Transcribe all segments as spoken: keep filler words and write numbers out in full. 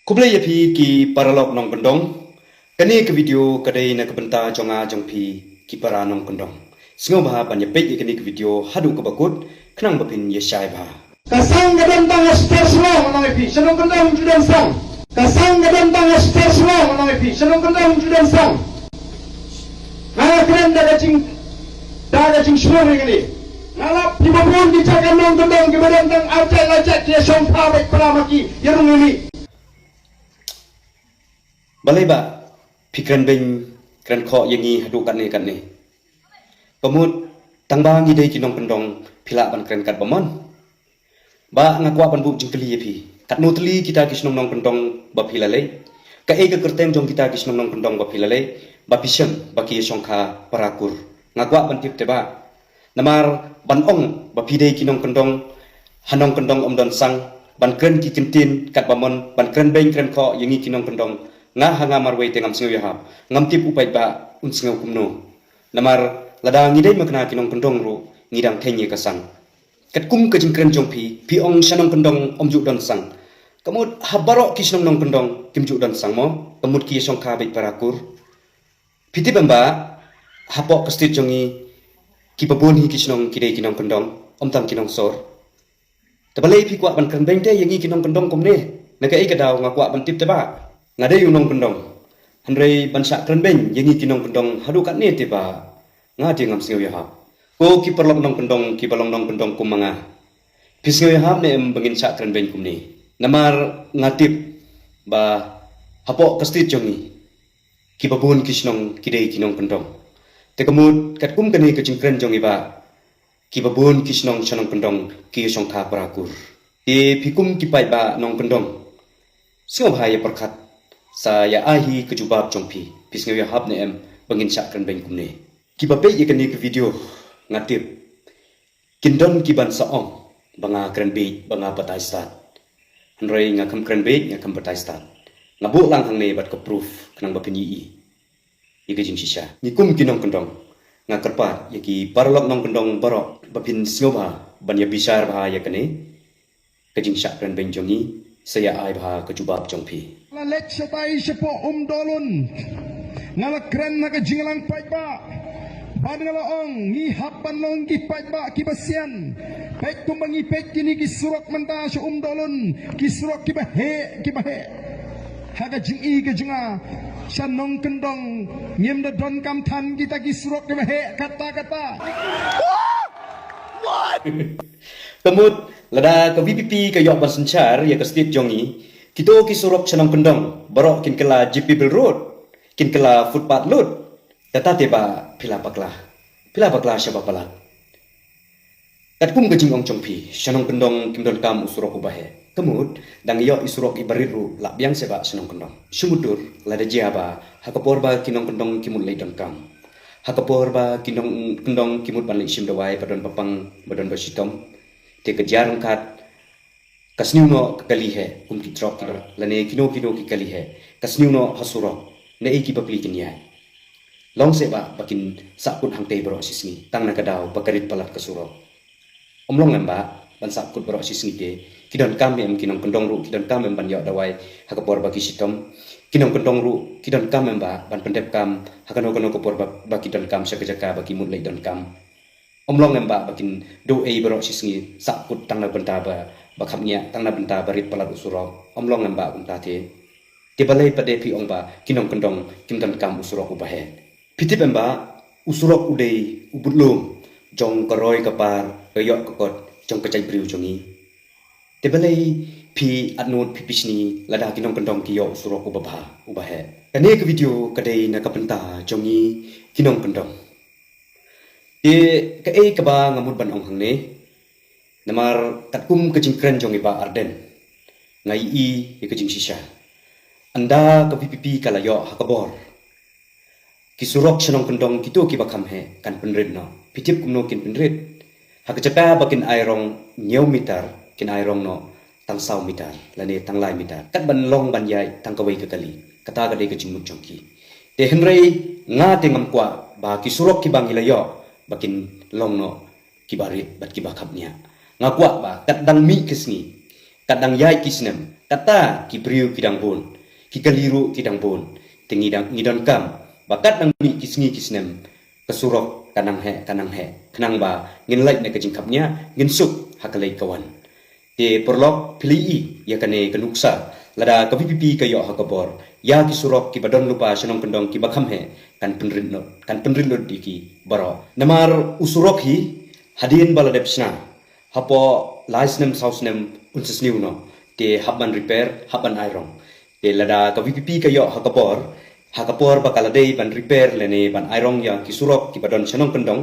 Khublei ïa phi ki paralok nongkyndong. Kane ka video ka dei na ka bynta jong nga jong phi ki para nongkyndong. Sngewbha ban ïa peit ïa kane ka video haduh kaba kut khnang ba phin ïa shai bha. Ka sang ka don tang ha Shillong, nong ïa phi, sha nongkyndong ju don sang. Ka sang ka don tang ha Shillong, nong ïa phi, sha nongkyndong ju don sang. Nga kren da ka jing, da ka jingshlur ïa kane. Nga lap phi ba bun ki jaka nongkyndong kiba don tang arjat lajat ki ïa shongkha bad para ma ki ïa rung ïa mih. Balei ba phi kren beiñ kren khoh ïa ngi haduh katne katne? Ka mut tang ba ngi dei ki nongkyndong phi lah ban kren kat ba mon. Ba nga kwah ban buh jingkylli ïa phi. Katno tylli kita ki shnong nongkyndong ba phi la leit? Kaei ka kyrteng jong kita ki shnong nongkyndong ba phi la leit? Ba phi shem ba ki ïa shongkha para kur. Nga kwah ban tip te ba. Namar ban ong ba phi dei ki nongkyndong, ha nongkyndong ym don sang, ban kren ki kyntien kat ba mon, ban kren beiñ kren khoh ïa ngi ki nongkyndong. Nga ha nga marwei te ngam sngew ïahap, ngam tip u paidbah un sngew kumno. Namar lada ngi dei makna ki nongkyndong ruh ngi dang kheiñ ïa ka sang. Katkum ka jingkren jong phi, phi ong sha nongkyndong ym ju don sang. Ka mut ha baroh ki shnong nongkyndong kim ju don sang mo, ka mut ki ïa shongkha beit para kur. Phi tip em ba, hapoh ka state jong ngi, kiba bun hi ki shnong ki dei ki nongkyndong, ym tang ki nongsor. Te balei phi kwah ban kren beiñ te ïa ngi ki nongkyndong kumne? Na kaei ka daw nga kwah ban tip te ba. Nga dei u nongkyndong. Hynrei ban shah kren beiñ ïa ngi ki nongkyndong haduh katne te ba. Nga te ngam sngew ïahap. Ko ki paralok nongkyndong kiba long nongkyndong kum ma nga. Phi sngew ïahap ne em ba ngin shah kren beiñ kumne? Namar nga tip ba hapoh ka state jong ngi. Kiba bun ki shnong ki dei ki nongkyndong. Te ka mut katkum kane ka jingkren jong i ba. Kiba bun ki shnong sha nongkyndong ki ïa shongkha para kur. Te phi kum ki paidbah nongkyndong. Sngewbha ïa pyrkhat. Sa ïa ai hi ka jubab jong phi. Phi sngew ïahap ne em ba ngin shah kren beiñ kumne? Kiba peit ïa kane ka video nga tip. Kin don ki ban sa ong ba nga kren beit ba nga batai stad. Hynrei nga kham kren beit nga kham batai stad. Nga buh lang hangne bad ka proof khnang ba phin ïohi. Ïa ka jingshisha. Ngi kum ki nongkyndong. Nga kyrpad ïa ki paralok nongkyndong baroh ba phin sngewbha ban ïa bishar bha ïa kane. Ka jingshah kren beiñ jong ngi sa ïa ai bha ka jubab jong phi. La leit shatai shapoh Umdolun. Nga la kren ha ka jingïalang paidbah. Bad nga la ong ngi hap ban long ki paidbah kiba sian. Peit kumba ngi peit kine ki surok mynta sha Umdolun. Ki surok kiba heh, kiba heh. Ha ka jingi ka jong nga sha nongkyndong ngim da donkam than kita ki surok kiba heh katta katta. Ka mut lada ka VPP ka ïoh ban synshar ïa ka state jong ngi, kito ki surok sha nongkyndong baroh kin kylla J P Bill Road, kin kylla footpath lut. Kata te ba phi la bakla. Phi la bakla sha ba palat. Katkum ka jingong jong phi, sha nongkyndong kim donkam u surok uba heh. Ka mut dang ïoh i surok iba rit ruh lah biang seh ba sha nongkyndong. Shu mutdur lada jia ba ha ka por ba ki nongkyndong ki mut leit donkam. Ha ka por ba ki nongkyndong ki mut ban leit shim dawai ba don ba pang ba don ba shitom. Te ka jia ryngkat ka sniew noh ka kali heh kum ki trok ki lane kino kino ki kali heh. Ka sniew noh ha surok. Na ei ki bapli kin ïaid. Long seh ba ba kin sahkut hangtei baroh shisngi tang na ka daw ba ka rit palat ka surok. Ym long em ba ban sahkut baroh shisngi te ki donkam em ki nongkyndong ruh ki donkam em ban ïoh dawai ha ka por ba ki shitom. Ki nongkyndong ruh ki donkam em ba ban pyndep kam ha kano kano ka por ba, ba ki donkam sha ka jaka ba ki mut leit donkam. Ym long em ba ba kin duh ei baroh shisngi sahkut tang na bynta ba ba khapngiah tang na bynta ba rit palat u surok. Ym long em ba kumta te. Te balei pat de phi ong ba ki nongkyndong kim donkam u surok uba heh? Phi tip em ba u surok u dei u budlum jong ka roi ka par ka ïoh ka kot jong ka jaitbynriew jong ngi. Te balei phi atnud phi pishni lada ki nongkyndong ki ïoh u surok uba bha uba heh? Kane ka video ka dei na ka bynta jong ngi ki nongkyndong. Te kaei kaba nga mut ban ong hangne. Namar katkum ka jingkren jong i Bah Ardent nga ïohi ïa ka jingshisha. Ynda ka VPP ka la ïoh ha ka bor, ki surok sha nongkyndong kito kiba kham heh kan pynrit noh. Phi tip kumno kin pynrit? Ha ka jaka ba kin ai rong hynñiew mitar kin ai rong noh tang saw mitar lane tang lai mitar. Kat ban long ban ïaid tang kawei ka kali. Kata ka dei ka jingmut jong ki. Te hynrei nga te ngam kwah ba ki surok kiba ngi la ïoh ba kin long noh kiba rit bad kiba khapngiah. Nga kwah ba kat dang mih ki sngi, kat dang ïaid ki snem, Kata ki briew ki dang bun, ki kali ruh ki dang bun. Te ngi dang, ngi donkam ba kat nang mih ki sngi ki snem, ka surok ka nang heh, ka nang heh, khnang ba ngin lait na ka jingkhapngiah, ngin suk ha ka leit ka wan. Te paralok, phi la ïohi ïa kane ka nuksa, lada ka VPP ka ïoh ha ka bor, ïa ki surok kiba don lypa sha nongkyndong kiba kham heh, kan pynrit lut, kan pynrit lut ïa ki baroh. Namar u surok hi, hadien ba la dep shna, hapoh lai snem saw snem un sa sniew noh. Te hap ban repair, hap ban airong. Te lada ka VPP ka ïoh ha ka bor, ha ka por ba ka la dei ban repair lane ban airong ïa ki surok kiba don sha nongkyndong,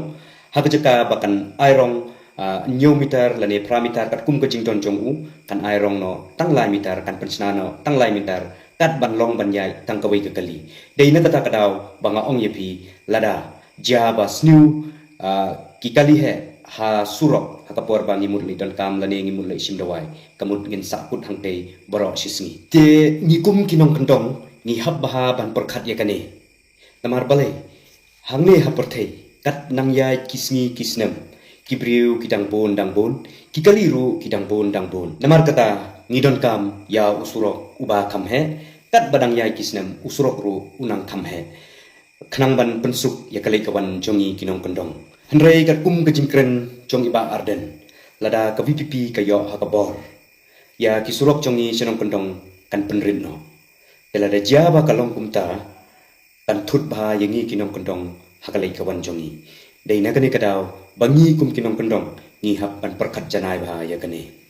ha ka jaka ba kan airong, ah, hynñiew meter lane phra meter katkum ka jingdon jong u, kan airong noh tang lai meter, kan pynshna noh tang lai meter, kat ban long ban ïaid tang kawei ka kali. Dei na kata ka daw ba nga ong ïa phi, lada jia ba sniew, ah, ki kali heh ha surok ha ka por ba ngi mut leit donkam lane ngi mut leit shim dawai, ka mut ngin sahkut hangtei baroh shi sngi. Te ngi kum ki nongkyndong ngi hap bha ban pyrkhat ïa kane. Namar balei, hangne ha pyrthei, kat nang ïaid ki sngi ki snem, ki briew ki dang bun dang bun, ki kali ruh ki dang bun dang bun. Namar kata, ngi donkam ïa u surok uba kham heh, kat ba dang ïaid ki snem u surok ruh u nang kham heh, khnang ban pynsuk ïa ka leit ka wan jong ngi ki nongkyndong. Hynrei katkum ka jingkren jong i Bah Ardent, lada ka VPP ka ïoh ha ka bor, ïa ki surok jong ngi sha nongkyndong kan pynrit noh. Te lada jia ba ka long kumta, kan thut bha ïa ngi ki nongkyndong ha ka leit ka wan jong ngi. Dei na kane ka daw ba ngi kum ki nongkyndong ngi hap ban pyrkhat janai bha ïa kane.